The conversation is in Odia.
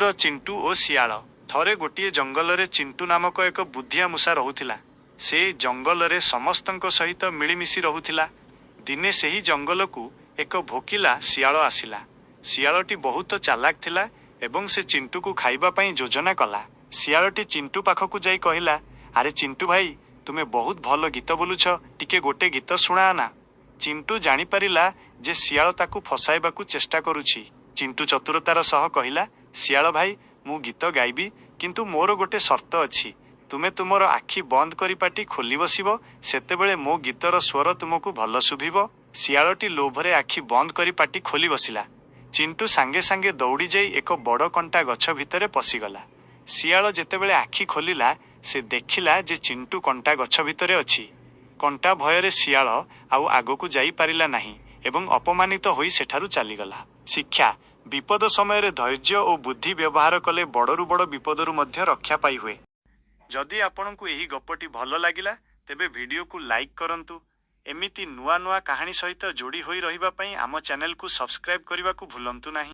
ଚତୁର ଚିଣ୍ଟୁ ଓ ଶିଆଳ। ଥରେ ଗୋଟିଏ ଜଙ୍ଗଲରେ ଚିଣ୍ଟୁ ନାମକ ଏକ ବୁଦ୍ଧିଆ ମୂଷା ରହୁଥିଲା। ସେ ଜଙ୍ଗଲରେ ସମସ୍ତଙ୍କ ସହିତ ମିଳିମିଶି ରହୁଥିଲା। ଦିନେ ସେହି ଜଙ୍ଗଲକୁ ଏକ ଭୋକିଲା ଶିଆଳ ଆସିଲା। ଶିଆଳଟି ବହୁତ ଚାଲାକ ଥିଲା ଏବଂ ସେ ଚିଣ୍ଟୁକୁ ଖାଇବା ପାଇଁ ଯୋଜନା କଲା। ଶିଆଳଟି ଚିଣ୍ଟୁ ପାଖକୁ ଯାଇ କହିଲା, "ଆରେ ଚିଣ୍ଟୁ ଭାଇ, ତୁମେ ବହୁତ ଭଲ ଗୀତ ବୋଲୁଛ, ଟିକେ ଗୋଟେ ଗୀତ ଶୁଣାଅ ନା।" ଚିଣ୍ଟୁ ଜାଣିପାରିଲା ଯେ ଶିଆଳ ତାକୁ ଫସାଇବାକୁ ଚେଷ୍ଟା କରୁଛି। ଚିଣ୍ଟୁ ଚତୁରତାର ସହ କହିଲା, "ଶିଆଳ ଭାଇ, ମୁଁ ଗୀତ ଗାଇବି, କିନ୍ତୁ ମୋର ଗୋଟେ ସର୍ତ୍ତ ଅଛି। ତୁମେ ତୁମର ଆଖି ବନ୍ଦ କରି ପାଟି ଖୋଲି ବସିବ, ସେତେବେଳେ ମୋ ଗୀତର ସ୍ୱର ତୁମକୁ ଭଲ ଶୁଭିବ।" ଶିଆଳଟି ଲୋଭରେ ଆଖି ବନ୍ଦ କରି ପାଟି ଖୋଲି ବସିଲା। ଚିଣ୍ଟୁ ସାଙ୍ଗେ ସାଙ୍ଗେ ଦୌଡ଼ି ଯାଇ ଏକ ବଡ଼ କଣ୍ଟା ଗଛ ଭିତରେ ପଶିଗଲା। ଶିଆଳ ଯେତେବେଳେ ଆଖି ଖୋଲିଲା, ସେ ଦେଖିଲା ଯେ ଚିଣ୍ଟୁ କଣ୍ଟା ଗଛ ଭିତରେ ଅଛି। କଣ୍ଟା ଭୟରେ ଶିଆଳ ଆଉ ଆଗକୁ ଯାଇପାରିଲା ନାହିଁ ଏବଂ ଅପମାନିତ ହୋଇ ସେଠାରୁ ଚାଲିଗଲା। ଶିକ୍ଷା: ବିପଦ ସମୟରେ ଧୈର୍ଯ୍ୟ ଓ ବୁଦ୍ଧି ବ୍ୟବହାର କଲେ ବଡ଼ରୁ ବଡ଼ ବିପଦରୁ ମଧ୍ୟ ରକ୍ଷା ପାଇହୁଏ। ଯଦି ଆପଣଙ୍କୁ ଏହି ଗପଟି ଭଲ ଲାଗିଲା, ତେବେ ଭିଡ଼ିଓକୁ ଲାଇକ୍ କରନ୍ତୁ। ଏମିତି ନୂଆ ନୂଆ କାହାଣୀ ସହିତ ଯୋଡ଼ି ହୋଇ ରହିବା ପାଇଁ ଆମ ଚ୍ୟାନେଲକୁ ସବସ୍କ୍ରାଇବ୍ କରିବାକୁ ଭୁଲନ୍ତୁ ନାହିଁ।